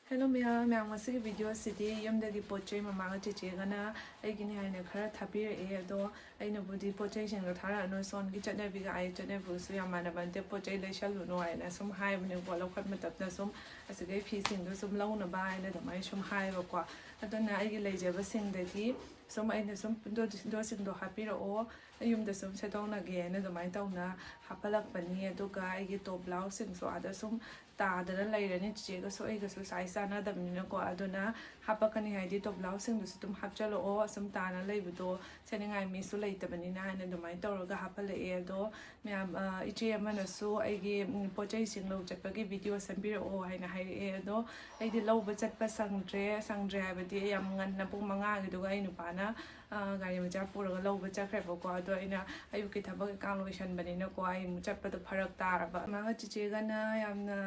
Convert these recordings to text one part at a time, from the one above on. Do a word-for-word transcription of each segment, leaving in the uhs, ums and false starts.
Hello ꯃꯌꯥꯝ, ꯃꯌꯥꯝ ꯉꯁꯤꯒꯤ video ꯑꯁꯤꯗꯤ ꯌꯨꯝꯗꯒꯤ ꯄꯣꯠ ꯆꯩ ꯃꯃꯥꯒ ꯆꯦꯆꯦꯒꯅ ꯑꯩꯒꯤꯅꯤ ꯍꯥꯏꯅ ꯈꯔ ꯊꯥꯕꯤꯔꯛꯑꯦ꯫ ꯑꯗꯣ ꯑꯩꯅꯕꯨꯗꯤ ꯄꯣꯠ ꯆꯩꯁꯤꯡꯗꯣ ꯊꯥꯔꯛꯑꯅꯨ, ꯁꯣꯝꯒꯤ ꯆꯠꯅꯕꯤꯒ ꯑꯥꯏ ꯆꯠꯅꯕꯤꯒꯁꯨ ꯌꯥꯝ ꯃꯥꯟꯅꯕ ꯅꯠꯇꯦ, ꯄꯣꯠ ꯆꯩ ꯂꯩꯁꯜꯂꯨꯅꯨ ꯍꯥꯏꯅ ꯁꯨꯝ ꯍꯥꯏꯕꯅꯦꯀꯣ꯫ ꯂꯧꯈꯠ ꯃꯇꯝꯗ ꯁꯨꯝ ꯑꯁꯤꯗꯩ ꯐꯤꯁꯤꯡꯗꯣ ꯁꯨꯝ ꯂꯧꯅꯕ ꯍꯥꯏꯅ ꯑꯗꯨꯃꯥꯏꯅ ꯁꯨꯝ ꯍꯥꯏꯌꯦꯕꯀꯣ꯫ ꯑꯗꯨꯅ ꯑꯩꯒꯤ ꯂꯩꯖꯕꯁꯤꯡꯗꯒꯤ ꯁꯨꯝ ꯑꯩꯅ ꯁꯨꯝ ꯗꯣꯁꯤꯡꯗꯣ ꯍꯥꯞꯄꯤꯔꯛꯑꯣ, ꯌꯨꯝꯗ ꯁꯨꯝ ꯁꯦꯠꯇꯣꯛꯅꯒꯦꯅ ꯑꯗꯨꯃꯥꯏꯅ ꯇꯧꯅ ꯍꯥꯞꯍꯜꯂꯛꯄꯅꯤ꯫ ꯑꯗꯨꯒ ꯑꯩꯒꯤ ꯇꯣꯞ ꯕ꯭ꯂꯥꯎꯁꯁꯤꯡꯁꯨ ꯑꯥꯗ ꯁꯨꯝ ꯇꯥꯗꯅ ꯂꯩꯔꯅꯤ꯫ ꯆꯤꯆꯦꯒꯁꯨ ꯑꯩꯒꯁꯨ ꯁꯥꯏꯖ ꯆꯥꯟꯅꯗꯕꯅꯤꯅꯀꯣ, ꯑꯗꯨꯅ ꯍꯥꯄꯛꯀꯅꯤ ꯍꯥꯏꯗꯤ ꯇꯣꯞ ꯕ꯭ꯂꯥꯎꯁꯁꯤꯡꯗꯨꯁꯨ ꯑꯗꯨꯝ ꯍꯥꯞꯆꯜꯂꯛꯑꯣ, ꯑꯁꯨꯝ ꯇꯥꯅ ꯂꯩꯕꯗꯣ ꯁꯦꯠꯅꯤꯡꯉꯥꯏ ꯃꯤꯁꯨ ꯂꯩꯇꯕꯅꯤꯅ ꯍꯥꯏꯅ ꯑꯗꯨꯃꯥꯏꯅ ꯇꯧꯔꯒ ꯍꯥꯞꯍꯜꯂꯛꯑꯦ꯫ ꯑꯗꯣ ꯃꯌꯥꯝ, ꯑ, ꯏꯆꯦ ꯑꯃꯅꯁꯨ ꯑꯩꯒꯤ, ꯎꯝ, ꯄꯣꯠ ꯆꯩꯁꯤꯡ ꯂꯧ ꯆꯠꯄꯒꯤ video ꯁꯦꯝꯕꯤꯔꯛꯑꯣ ꯍꯥꯏꯅ ꯍꯥꯏꯔꯛꯑꯦ꯫ ꯑꯗꯣ ꯑꯩꯗꯤ ꯂꯧꯕ ꯆꯠꯄ ꯁꯪꯗ꯭ꯔꯦ, ꯁꯪꯗ꯭ꯔꯦ ꯍꯥꯏꯕꯗꯤ ꯑꯩ ꯌꯥꯝ ꯉꯟꯅ ꯄꯨꯡ ꯃꯉꯥꯒꯤꯗꯨꯒ ꯑꯩ ꯅꯨꯄꯥꯅ, ꯑ, ꯒꯥꯔꯤ ꯃꯆꯥ ꯄꯨꯔꯒ ꯂꯧꯕ ꯆꯠꯈ꯭ꯔꯦꯕꯀꯣ꯫ ꯑꯗꯣ ꯑꯩꯅ ꯑꯌꯨꯛꯀꯤ ꯊꯕꯛ ꯀꯩꯀꯥ ꯂꯣꯏꯁꯟꯕꯅꯤꯅꯀꯣ, ꯑꯩ ꯑꯃꯨꯛ ꯆꯠꯄꯗꯣ ꯐꯔꯛ ꯇꯥꯔꯕ꯫ ꯃꯥꯒ ꯆꯤꯆꯦꯒꯅ ꯌꯥꯝꯅ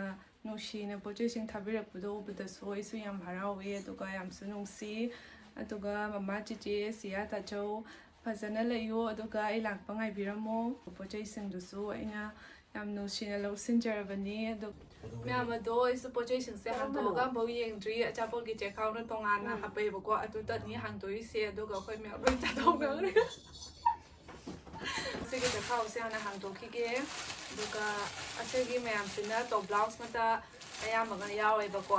ꯅꯨꯡꯁꯤꯅ ꯄꯣꯠ ꯆꯩꯁꯤꯡ ꯊꯥꯕꯤꯔꯛꯄꯗꯣ ꯎꯕꯗꯁꯨ ꯑꯩꯁꯨ ꯌꯥꯝ ꯍꯔꯥꯎꯋꯦ, ꯑꯗꯨꯒ ꯌꯥꯝꯁꯨ ꯅꯨꯡꯁꯤ꯫ ꯑꯗꯨꯒ ꯃꯃꯥ ꯆꯤꯆꯦ ꯁꯤꯌꯥ ꯇꯥꯆꯧ, ꯐꯖꯅ ꯂꯩꯌꯨ, ꯑꯗꯨꯒ ꯑꯩ ꯂꯥꯛꯄ ꯉꯥꯏꯕꯤꯔꯝꯃꯣ꯫ ꯄꯣꯠ ꯆꯩꯁꯤꯡꯗꯨꯁꯨ ꯑꯩꯅ ꯌꯥꯝ ꯅꯨꯡꯁꯤꯅ ꯂꯧꯁꯤꯟꯖꯔꯕꯅꯤ꯫ ꯑꯗꯨ ꯃꯌꯥꯝ ꯑꯗꯣ ꯑꯩꯁꯨ ꯄꯣꯠ ꯆꯩꯁꯤꯡꯁꯦ ꯍꯥꯡꯗꯣꯛꯑꯒ ꯑꯝꯐꯥꯎ ꯌꯦꯡꯗ꯭ꯔꯤ꯫ ꯑꯆꯥꯄꯣꯠꯀꯤ ꯆꯦꯈꯥꯎꯅ ꯇꯣꯉꯥꯟꯅ ꯎꯝ꯫ ꯍꯥꯞꯄꯛꯑꯦꯕꯀꯣ, ꯑꯗꯨꯗꯅꯤ ꯍꯥꯡꯗꯣꯛꯏꯁꯦ꯫ ꯑꯗꯨꯒ ꯑꯩꯈꯣꯏ ꯃꯌꯥꯝ ꯂꯣꯏ ꯆꯥꯊꯣꯛꯅꯈ꯭ꯔꯦ꯫ ꯁꯤꯒꯤ ꯆꯦꯈꯥꯎꯁꯦ ꯍꯥꯟꯅ ꯍꯥꯡꯗꯣꯛꯈꯤꯒꯦ꯫ ꯑꯗꯨꯒ ꯑꯁꯤꯒꯤ ꯃꯌꯥꯝꯁꯤꯅ ꯇꯣꯞ ꯕ꯭ꯂꯥꯎꯁ ꯃꯠꯇ ꯑꯌꯥꯝꯕꯒ ꯌꯥꯎꯋꯦꯕꯀꯣ꯫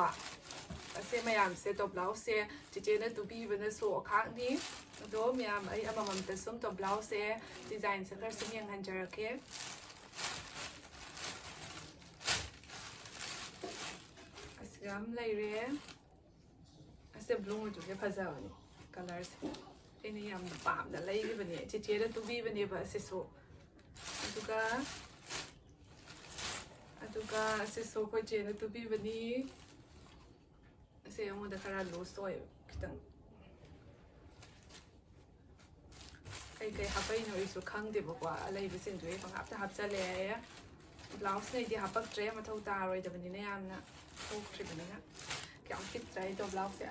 ꯑꯁꯤ ꯃꯌꯥꯝꯁꯦ, ꯇꯣꯞ ꯕ꯭ꯂꯥꯎꯁꯁꯦ ꯆꯤꯆꯦꯅ ꯇꯨꯕꯤꯕꯅ ꯁꯣ ꯑꯈꯥꯛꯅꯤ꯫ ꯑꯗꯣ ꯃꯌꯥꯝ, ꯑꯩ ꯑꯃꯃꯝꯇ ꯁꯨꯝ ꯇꯣꯞ ꯕ꯭ꯂꯥꯎꯁꯁꯦ ꯗꯤꯖꯥꯏꯟꯁꯦ ꯈꯔ ꯁꯨꯝ ꯌꯦꯡꯍꯟꯖꯔꯛꯀꯦ꯫ ꯑꯁꯤꯗ ꯑꯃ ꯂꯩꯔꯦ꯫ ꯑꯁꯦ ꯕ꯭ꯂꯨ ꯃꯆꯨꯁꯦ ꯐꯖꯕꯅꯤ, ꯀꯂꯔꯁꯦ꯫ ꯑꯩꯅ ꯌꯥꯝꯅ ꯄꯥꯝꯅ ꯂꯩꯈꯤꯕꯅꯦ, ꯆꯦꯆꯦꯅ ꯇꯨꯕꯤꯕꯅꯦꯕ ꯑꯁꯤꯁꯨ꯫ ꯑꯗꯨꯒ, ꯑꯗꯨꯒ ꯑꯁꯤꯁꯨ ꯑꯩꯈꯣꯏ ꯆꯦꯅ ꯇꯨꯕꯤꯕꯅꯤ꯫ ꯑꯁꯤ ꯑꯩꯉꯣꯟꯗ ꯈꯔ ꯂꯨꯖ ꯑꯣꯏꯌꯦꯕ ꯈꯤꯇꯪ꯫ ꯀꯩ ꯀꯩ ꯍꯥꯞꯄꯛꯏꯅꯣ ꯑꯩꯁꯨ ꯈꯪꯗꯦꯕꯀꯣ, ꯑꯂꯩꯕꯁꯤꯡꯗꯨ ꯑꯩ ꯄꯪꯍꯥꯞꯇ ꯍꯥꯞꯆꯜꯂꯦ ꯍꯥꯏꯌꯦ꯫ ꯕ꯭ꯂꯥꯎꯁꯅꯩꯗꯤ ꯍꯥꯞꯄꯛꯇ꯭ꯔꯦ, ꯃꯊꯧ ꯇꯥꯔꯣꯏꯗꯕꯅꯤꯅ, ꯌꯥꯝꯅ ꯊꯣꯛꯇ꯭ꯔꯤꯕꯅꯤꯅ꯫ ꯀꯌꯥꯝ ꯄꯤꯛꯇ꯭ꯔꯥ ꯑꯩꯗꯣ ꯕ꯭ꯂꯥꯎꯁꯁꯦ?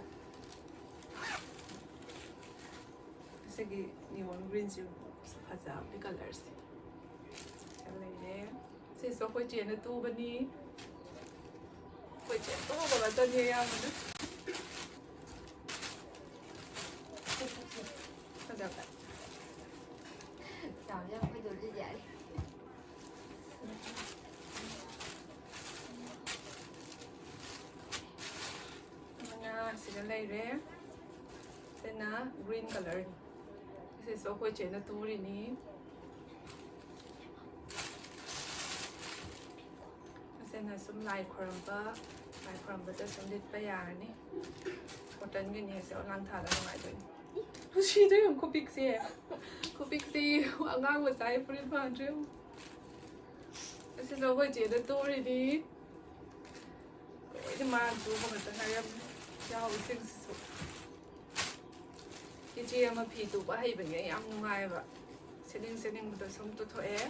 ꯑꯁꯤꯒꯤ neon greenꯁꯤꯁꯨ ꯐꯖꯕꯅꯤ ꯀꯂꯔꯁꯦ꯫ ꯁꯤꯗ ꯂꯩꯔꯦ꯫ ꯁꯤꯁꯨ ꯑꯩꯈꯣꯏ ꯆꯦꯅ ꯇꯨꯕꯅꯤ꯫ ꯑꯩꯈꯣꯏ ꯆꯦ ꯑꯇꯣꯞꯄ ꯃꯇꯝꯅꯤ ꯑꯌꯥꯝꯕꯅ꯫ ꯐꯖꯕ꯫ ꯆꯥꯕ ꯌꯥꯝ ꯐꯖꯕꯗꯤ ꯌꯥꯔꯦ꯫ ꯑꯃꯅ ꯁꯤꯗ ꯂꯩꯔꯦ꯫ ꯁꯤꯅ green colour꯫ ꯁꯤꯁꯨ ꯑꯩꯈꯣꯏ ꯆꯦꯅ ꯇꯨꯔꯤꯅꯤ꯫ ꯑꯁꯤꯅ ꯁꯨꯝ ꯂꯥꯏ ꯈꯣꯏꯔꯝꯕ, ꯂꯥꯏ ꯈꯣꯏꯔꯝꯕꯗ ꯁꯨꯝ ꯂꯤꯠꯄ ꯌꯥꯔꯅꯤ꯫ Cottonꯒꯤꯅꯤ ꯁꯦ, ꯑꯣꯂꯥꯡ ꯊꯥꯗ ꯅꯨꯡꯉꯥꯏꯗꯣꯏꯅꯤ꯫ ꯅꯨꯡꯁꯤꯗ꯭ꯔꯣ ꯌꯦꯡꯉꯨ ꯈꯨꯄꯤꯛꯁꯦ꯫ ꯈꯨꯄꯤꯛꯁꯦ ꯌꯦꯡꯉꯨ, ꯑꯉꯥꯡ ꯃꯆꯥꯒꯤ ꯐꯨꯔꯤꯠ ꯃꯥꯟꯗ꯭ꯔꯣ ꯌꯦꯡꯉꯨ꯫ ꯑꯁꯤꯁꯨ ꯑꯩꯈꯣꯏ ꯆꯦꯗ ꯇꯨꯔꯤꯅꯤ꯫ ꯂꯣꯏꯅ ꯃꯥꯅ ꯇꯨꯕ ꯉꯥꯛꯇ ꯉꯥꯏꯔꯝꯃꯦ꯫ ꯌꯥꯎꯔꯤꯁꯤꯡꯁꯤꯁꯨ꯫ ꯏꯆꯦ ꯑꯃ ꯐꯤ ꯇꯨꯕ ꯍꯩꯕꯅꯦ, ꯌꯥꯝ ꯅꯨꯡꯉꯥꯏꯕ꯫ ꯁꯦꯠꯅꯤꯡ ꯁꯦꯠꯅꯤꯡꯕꯗꯣ ꯁꯨꯝ ꯇꯨꯊꯣꯛꯑꯦ,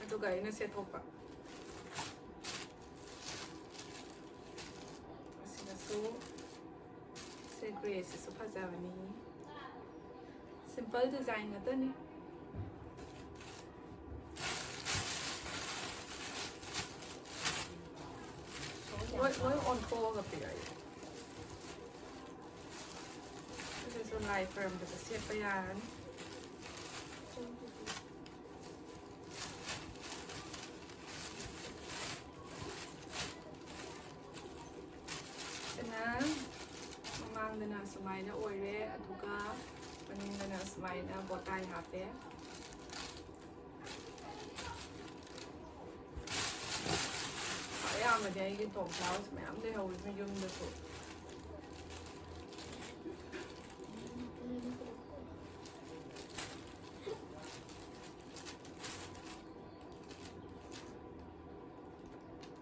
ꯑꯗꯨꯒ ꯑꯩꯅ ꯁꯦꯠꯊꯣꯛꯄ꯫ ꯑꯁꯤꯗꯁꯨ ꯁꯦ, greyꯁꯤꯁꯨ ꯐꯖꯕꯅꯤ꯫ Simple design ꯉꯥꯛꯇꯅꯤ꯫ ꯂꯣꯏ, ꯂꯣꯏ ꯑꯣꯟꯊꯣꯛꯑꯒ ꯄꯤꯔꯛꯑꯦ꯫ ꯑꯁꯤꯁꯨ ꯂꯥꯏ ꯈꯣꯏꯔꯝꯕꯗ ꯁꯦꯠꯄ ꯌꯥꯔꯅꯤ꯫ ꯁꯤꯅ ꯃꯃꯥꯡꯗꯅ ꯁꯨꯃꯥꯏꯅ ꯑꯣꯏꯔꯦ, ꯑꯗꯨꯒ ꯃꯅꯤꯡꯗꯅ ꯁꯨꯃꯥꯏꯅ ꯕꯣꯇꯥꯏ ꯍꯥꯞꯄꯦ꯫ ꯑꯌꯥꯝꯕꯗꯤ ꯑꯩꯒꯤ top blouse ꯃꯌꯥꯝ ꯂꯩꯍꯧꯋꯦ ꯌꯨꯝꯗꯁꯨ꯫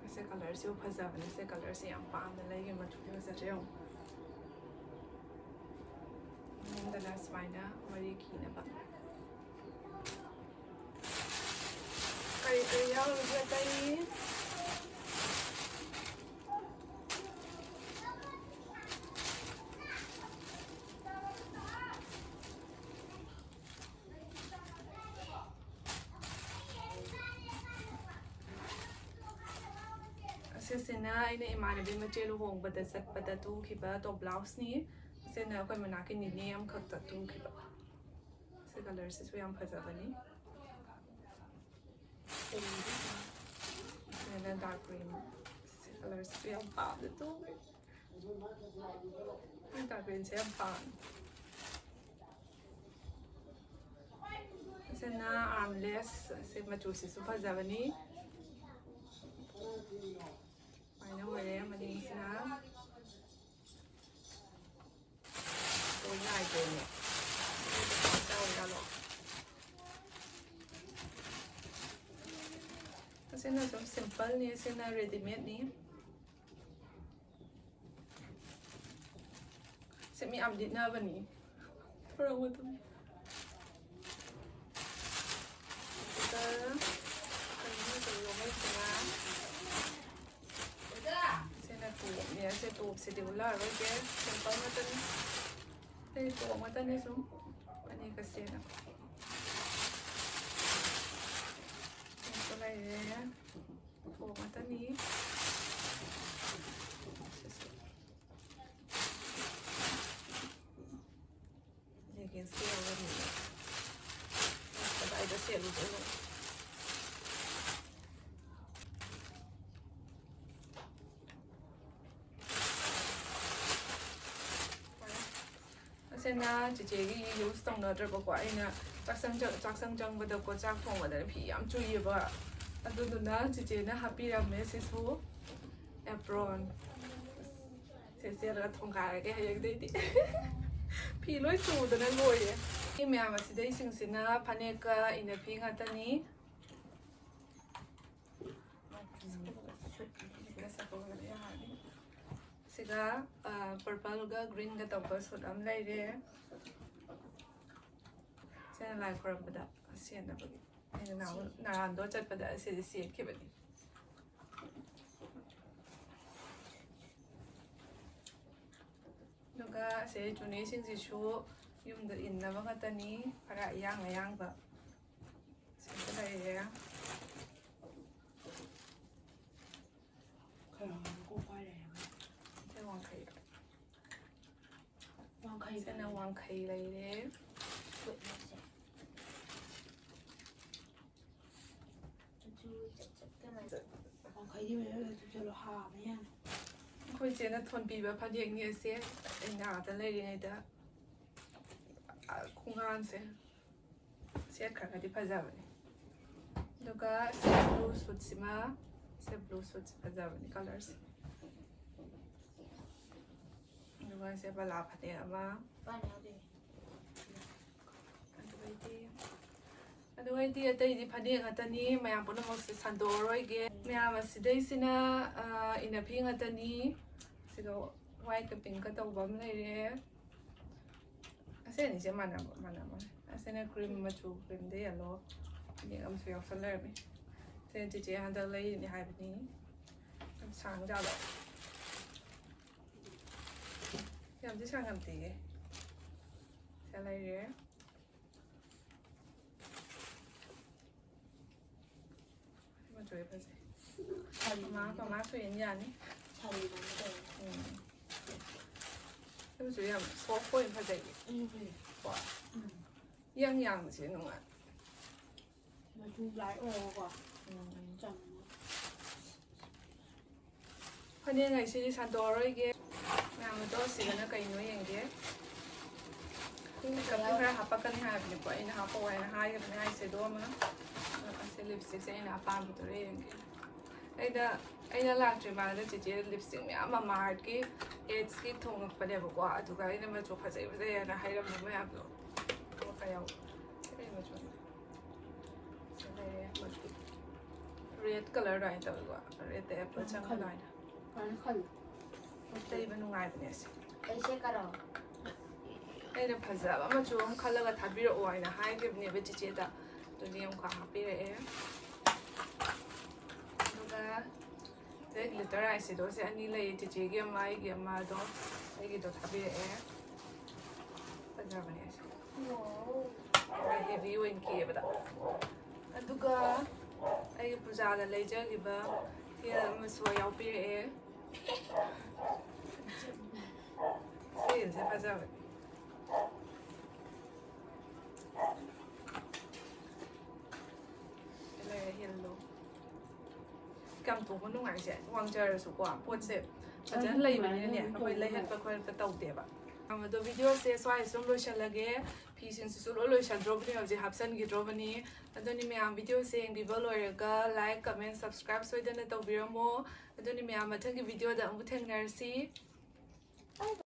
ꯑꯁꯦ colourꯁꯤꯕꯨ ꯐꯖꯕꯅꯦ꯫ ꯁꯦ colourꯁꯦ ꯌꯥꯝ ꯄꯥꯝꯅ ꯂꯩꯒꯦ꯫ ꯃꯆꯨꯗꯤ ꯐꯖꯗ꯭ꯔꯦ ꯌꯦꯡꯉꯨ꯫ ꯃꯅꯨꯡꯗꯅ ꯁꯨꯃꯥꯏꯅ ꯃꯔꯤ ꯀꯤꯅꯕ꯫ ꯀꯔꯤ ꯀꯔꯤ ꯌꯥꯎꯔꯤꯒꯦ ꯑꯇꯩ? ꯑꯁꯦ ꯁꯤꯁꯤꯅ ꯑꯩꯅ ꯏꯃꯥꯟꯅꯕꯤ ꯃꯆꯦ ꯂꯨꯍꯣꯡꯕꯗ ꯆꯠꯄꯗ ꯇꯨꯈꯤꯕ ꯇꯣꯞ ꯕ꯭ꯂꯥꯎꯁꯅꯤ꯫ ꯁꯤꯅ ꯑꯩꯈꯣꯏ ꯃꯅꯥꯛꯀꯤ ꯅꯤꯅꯦ ꯑꯃꯈꯛꯇ ꯇꯨꯈꯤꯕ꯫ ꯁꯤ ꯀꯂꯔꯁꯤꯁꯨ ꯌꯥꯝ ꯐꯖꯕꯅꯤ꯫ ꯁꯤꯅ ꯗꯥꯔꯛ ꯒ꯭ꯔꯤꯟ꯫ ꯁꯤ ꯀꯂꯔꯁꯤꯁꯨ ꯌꯥꯝ ꯄꯥꯝꯅ ꯇꯨꯈ꯭ꯔꯦ꯫ ꯑꯩ ꯗꯥꯔꯛ ꯒ꯭ꯔꯤꯟꯁꯦ ꯌꯥꯝ ꯄꯥꯝꯃꯦ꯫ ꯑꯁꯤꯅ ꯑꯥꯔꯝꯂꯦꯁ꯫ ꯑꯁꯤ ꯃꯆꯨꯁꯤꯁꯨ ꯐꯖꯕꯅꯤ꯫ ꯁꯨꯃꯥꯏꯅ ꯑꯣꯏꯔꯦ ꯃꯅꯤꯡꯁꯤꯅ꯫ ꯂꯣꯏ ꯅꯥꯏꯗꯦꯅꯦ꯫ ꯇꯧꯔꯤꯖꯥꯠꯂꯣ? ꯑꯁꯤꯅ ꯁꯨꯝ ꯁꯤꯝꯄꯜꯅꯤ, ꯑꯁꯤꯅ ꯔꯦꯗꯤꯃꯦꯗꯅꯤ꯫ ꯁꯤ ꯃꯤ ꯌꯥꯝ ꯂꯤꯠꯅꯕꯅꯤ꯫ ꯐꯨꯔꯛ ꯃꯇꯨꯡ꯫ ꯑꯗꯨꯒ ꯀꯩꯅꯣ ꯇꯧꯔꯣ ꯍꯥꯏꯁꯤꯅ꯫ ꯁꯤꯅ ꯇꯣꯞꯅꯦ꯫ ꯁꯤ ꯇꯣꯞꯁꯤꯗꯤ ꯎꯠꯂꯛꯑꯔꯣꯏꯒꯦ꯫ ꯁꯤꯝꯄꯜ ꯉꯥꯛꯇꯅꯤ꯫ ꯁꯤ ꯇꯣꯞ ꯉꯥꯛꯇꯅꯤ ꯁꯨꯝ꯫ ꯑꯅꯤꯒ ꯁꯦꯠꯅ꯫ ꯁꯤꯁꯨ ꯂꯩꯔꯦ꯫ ꯇꯣꯞ ꯉꯥꯛꯇꯅꯤ꯫ ꯁꯤꯁꯨ꯫ ꯂꯦꯒꯤꯟꯁꯇꯤ ꯌꯥꯎꯔꯝꯃꯤꯅꯦ꯫ ꯀꯗꯥꯏꯗ ꯁꯦꯠꯂꯨꯗꯣꯏꯅꯣ? ꯑꯁꯤꯅ ꯆꯤꯆꯦꯒꯤ ꯌꯨꯁ ꯇꯧꯅꯗ꯭ꯔꯕꯀꯣ, ꯑꯩꯅ ꯆꯥꯛꯁꯪ ꯆ-, ꯆꯥꯛꯁꯪ ꯆꯪꯕꯗꯀꯣ, ꯆꯥꯛ ꯊꯣꯡꯕꯗꯅꯦ ꯐꯤ ꯌꯥꯝ ꯆꯨꯏꯌꯦꯕ, ꯑꯗꯨꯗꯨꯅ ꯆꯤꯆꯦꯅ ꯍꯥꯞꯄꯤꯔꯝꯃꯦ ꯁꯤꯁꯨ꯫ ꯑꯦꯄ꯭ꯔꯣꯟ꯫ ꯁꯦ ꯁꯦꯠꯂꯒ ꯊꯣꯡꯒꯥꯏꯔꯒꯦ ꯍꯌꯦꯡꯗꯩꯗꯤ꯫ ꯐꯤ ꯂꯣꯏ ꯆꯨꯗꯅ ꯂꯣꯏꯔꯦ꯫ ꯁꯤ ꯃꯌꯥꯝ ꯑꯁꯤꯗꯩꯁꯤꯡꯁꯤꯅ ꯐꯅꯦꯛꯀ ꯏꯟꯅꯐꯤ ꯉꯥꯛꯇꯅꯤ꯫ ꯁꯤꯒ, ꯑ, ꯄꯔꯄꯜꯒ ꯒ꯭ꯔꯤꯟꯒ ꯇꯧꯕ ꯁꯨꯠ ꯑꯃ ꯂꯩꯔꯦ꯫ ꯁꯤꯅ ꯂꯥꯏ ꯈꯣꯏꯔꯝꯕꯗ ꯁꯦꯠꯅꯕꯒꯤ꯫ ꯑꯩꯅ ꯅꯍꯥꯟ ꯅꯔꯥꯟꯗꯣ ꯆꯠꯄꯗ ꯑꯁꯤꯗꯤ ꯁꯦꯠꯈꯤꯕꯅꯤ꯫ ꯑꯗꯨꯒ ꯑꯁꯤ ꯆꯨꯅꯤꯁꯤꯡꯁꯤꯁꯨ ꯌꯨꯝꯗ ꯏꯟꯅꯕ ꯉꯥꯛꯇꯅꯤ, ꯈꯔ ꯑꯌꯥꯡ ꯑꯌꯥꯡꯕ꯫ ꯁꯤꯁꯨ ꯂꯩꯔꯦ꯫ ꯁꯤꯅ ꯋꯥꯡꯈꯩ ꯂꯩꯔꯦ꯫ ꯃꯆꯨ ꯆꯞ ꯆꯞ ꯀꯃꯥꯏꯅ? ꯋꯥꯡꯈꯩꯗꯤ ꯃꯌꯥꯝ ꯂꯩꯇꯦ, ꯆꯠꯂꯣ, ꯍꯥꯕ ꯌꯥꯅꯤ꯫ ꯑꯩꯈꯣꯏ ꯆꯦꯅ ꯊꯣꯟꯕꯤꯕ ꯐꯅꯦꯛꯅꯤ ꯑꯁꯦ꯫ ꯑꯩꯅ ꯑꯥꯗ ꯂꯩꯔꯤꯉꯩꯗ, ꯑ, ꯈꯣꯡꯒꯥꯟꯁꯦ ꯁꯦꯠꯈ꯭ꯔꯒꯗꯤ ꯐꯖꯕꯅꯦ꯫ ꯑꯗꯨꯒ ꯁꯤ ꯕ꯭ꯂꯨ ꯁꯨꯠꯁꯤꯃ, ꯁꯤ ꯕ꯭ꯂꯨ ꯁꯨꯠꯁꯦ ꯐꯖꯕꯅꯦ ꯀꯂꯔꯁꯦ꯫ ꯑꯗꯨꯒ ꯁꯦ ꯕꯂꯥ ꯐꯅꯦꯛ ꯑꯃ꯫ ꯄꯥꯟ ꯌꯥꯎꯗꯦ꯫ ꯑꯗꯨꯒꯩꯗꯤ, ꯑꯗꯨꯒꯩꯗꯤ ꯑꯇꯩꯗꯤ ꯐꯅꯦꯛ ꯉꯥꯛꯇꯅꯤ꯫ ꯃꯌꯥꯝ ꯄꯨꯝꯅꯃꯛꯁꯦ ꯁꯟꯗꯣꯛꯑꯔꯣꯏꯒꯦ꯫ ꯃꯌꯥꯝ ꯑꯁꯤꯗꯩꯁꯤꯅ, ꯑ, ꯏꯟꯅꯐꯤ ꯉꯥꯛꯇꯅꯤ꯫ ꯁꯤꯒ ꯋꯥꯏꯠꯀ ꯄꯤꯡꯀ ꯇꯧꯕ ꯑꯃ ꯂꯩꯔꯦ꯫ ꯑꯁꯤ ꯑꯅꯤꯁꯦ ꯃꯥꯟꯅꯕ, ꯃꯥꯟꯅꯕ꯫ ꯑꯁꯤꯅ ꯀ꯭ꯔꯤꯝ ꯃꯆꯨ, ꯀ꯭ꯔꯤꯝꯗ ꯌꯦꯜꯂꯣ꯫ ꯐꯅꯦꯛ ꯑꯃꯁꯨ ꯌꯥꯎꯁꯜ ꯂꯩꯔꯝꯃꯤ꯫ ꯁꯤꯅ ꯆꯤꯆꯦ ꯍꯟꯗꯛ ꯂꯩꯔꯤꯅꯤ ꯍꯥꯏꯕꯅꯤ꯫ ꯌꯥꯝ ꯁꯥꯡꯖꯥꯠꯂꯣ? ꯌꯥꯝꯗꯤ ꯁꯥꯡꯉꯝꯗꯦꯌꯦ꯫ ꯁꯤꯗ ꯂꯩꯔꯦ꯫ ꯁꯤ ꯃꯆꯨꯁꯦ ꯐꯖꯩ꯫ ꯃꯃꯥ, ꯃꯃꯥꯁꯨ ꯌꯦꯡ ꯌꯥꯅꯤ꯫ ꯁꯥꯔꯤ ꯃꯥꯟꯒꯦ ꯇꯧꯋꯦ꯫ ꯎꯝ꯫ ꯁꯤ ꯃꯆꯨ ꯌꯥꯝ soft ꯑꯣꯏꯅ ꯐꯖꯩꯌꯦ꯫ ꯎꯝ, ꯐꯖꯩ꯫ ꯀꯣ? ꯎꯝ꯫ ꯏꯌꯥꯡ ꯌꯥꯡꯕꯁꯦ ꯅꯨꯡꯉꯥꯏ꯫ ꯃꯆꯨ light ꯑꯣꯏꯔꯒꯀꯣ꯫ ꯎꯝ꯫ ꯆꯝꯅ꯫ ꯐꯅꯦꯛ ꯍꯥꯏꯁꯤꯗꯤ ꯁꯟꯗꯣꯛꯑꯔꯣꯏꯒꯦ꯫ ꯃꯌꯥꯝ ꯑꯗꯣ ꯁꯤꯗꯅ ꯀꯩꯅꯣ ꯌꯦꯡꯒꯦ꯫ Makeupꯇꯤ ꯈꯔ ꯍꯥꯞꯄꯛꯀꯅꯤ ꯍꯥꯏꯕꯅꯤꯀꯣ꯫ ꯑꯩꯅ ꯍꯥꯞꯄꯛꯑꯣ ꯍꯥꯏꯅ ꯍꯥꯏꯈꯤꯕꯅꯦ eyeshadow ꯑꯃ꯫ ꯑꯗꯣ ꯑꯁꯤ lipstickꯁꯦ ꯑꯩꯅ ꯑꯄꯥꯝꯕꯗꯨꯔ ꯌꯦꯡꯒꯦ꯫ ꯑꯩꯅ, ꯑꯩꯅ ꯂꯥꯛꯇ꯭ꯔꯤ ꯃꯃꯥꯡꯗ ꯆꯤꯆꯦ lipstick ꯃꯌꯥꯝ Mamaearthꯀꯤ adsꯀꯤ ꯊꯣꯡꯉꯛꯄꯅꯦꯕꯀꯣ꯫ ꯑꯗꯨꯒ ꯑꯩꯅ ꯃꯆꯨ ꯐꯖꯩ ꯐꯖꯩ ꯍꯥꯏꯅ ꯍꯥꯏꯔꯝꯕ ꯃꯌꯥꯝꯗꯣ꯫ ꯑꯃꯠꯇ ꯌꯥꯎ-, ꯁꯤ ꯀꯩ ꯃꯆꯨꯅꯣ? ꯁꯤ ꯂꯩꯔꯦ꯫ Red colour ꯑꯗꯨꯃꯥꯏꯅ ꯇꯧꯋꯤꯀꯣ꯫ Redꯇ apple ꯆꯪꯕ ꯑꯗꯨꯃꯥꯏꯅ꯫ ꯑꯗꯨꯃꯥꯏꯅ ꯈꯜꯂꯨ꯫ ꯇꯩꯕ ꯅꯨꯡꯉꯥꯏꯕꯅꯦ ꯑꯁꯦ꯫ ꯑꯩꯁꯦ ꯀꯔꯝ? ꯑꯩꯅ ꯐꯖꯕ ꯃꯆꯨ ꯑꯃ ꯈꯜꯂꯒ ꯊꯥꯕꯤꯔꯛꯑꯣ ꯍꯥꯏꯅ ꯍꯥꯏꯈꯤꯕꯅꯦꯕ ꯆꯤꯆꯦꯗ꯫ ꯑꯗꯨꯗꯤ ꯑꯃꯨꯛꯀ ꯍꯥꯞꯄꯤꯔꯛꯑꯦ꯫ ꯑꯗꯨꯒ ꯁꯤꯗ glitter eyeshadowꯁꯦ ꯑꯅꯤ ꯂꯩꯌꯦ꯫ ꯆꯤꯆꯦꯒꯤ ꯑꯃ, ꯑꯩꯒꯤ ꯑꯃ꯫ ꯑꯗꯣ ꯑꯩꯒꯤꯗꯣ ꯊꯥꯕꯤꯔꯛꯑꯦ꯫ ꯐꯖꯕꯅꯦ ꯑꯁꯦ꯫ Wow. ꯈꯔ heavy ꯑꯣꯏꯅ ꯀꯦꯕꯗ꯫ ꯑꯗꯨꯒ ꯑꯩꯒꯤ ꯄꯨꯖꯥꯗ ꯂꯩꯖꯈꯤꯕ heel ꯑꯃꯁꯨ ꯌꯥꯎꯕꯤꯔꯛꯑꯦ꯫ Heelꯁꯦ ꯐꯖꯕꯅꯦ꯫ ꯌꯥꯝ ꯇꯣꯡꯕ ꯅꯨꯡꯉꯥꯏꯁꯦ, ꯋꯥꯡꯖꯔꯁꯨꯀꯣ, ꯄꯣꯠꯁꯦ ꯐꯖꯅ ꯂꯩꯕꯅꯤꯅꯅꯦ, ꯑꯩꯈꯣꯏ ꯂꯩꯍꯟꯕ ꯈꯣꯠꯄ ꯇꯧꯗꯦꯕ꯫ ꯑꯗꯣ ꯚꯤꯗꯤꯑꯣꯁꯦ ꯁ꯭ꯋꯥꯏꯁꯦ ꯁꯨꯝ ꯂꯣꯏꯁꯤꯜꯂꯒꯦ꯫ ꯐꯤꯁꯤꯡꯁꯤꯁꯨ ꯂꯣꯏ ꯂꯣꯏꯁꯤꯟꯗ꯭ꯔꯣꯕꯅꯤ, ꯍꯧꯖꯤꯛ ꯍꯥꯞꯆꯤꯟꯈꯤꯗ꯭ꯔꯣꯕꯅꯤ꯫ ꯑꯗꯨꯅꯤ ꯃꯌꯥꯝ, ꯚꯤꯗꯤꯑꯣꯁꯦ ꯌꯦꯡꯕꯤꯕ ꯂꯣꯏꯔꯒ like, comment, subscribe ꯁꯣꯏꯗꯅ ꯇꯧꯕꯤꯔꯝꯃꯣ꯫ ꯑꯗꯨꯅꯤ ꯃꯌꯥꯝ, ꯃꯊꯪꯒꯤ ꯚꯤꯗꯤꯑꯣꯗ ꯑꯃꯨꯛ ꯊꯦꯡꯅꯔꯁꯤ꯫ Bye bye꯫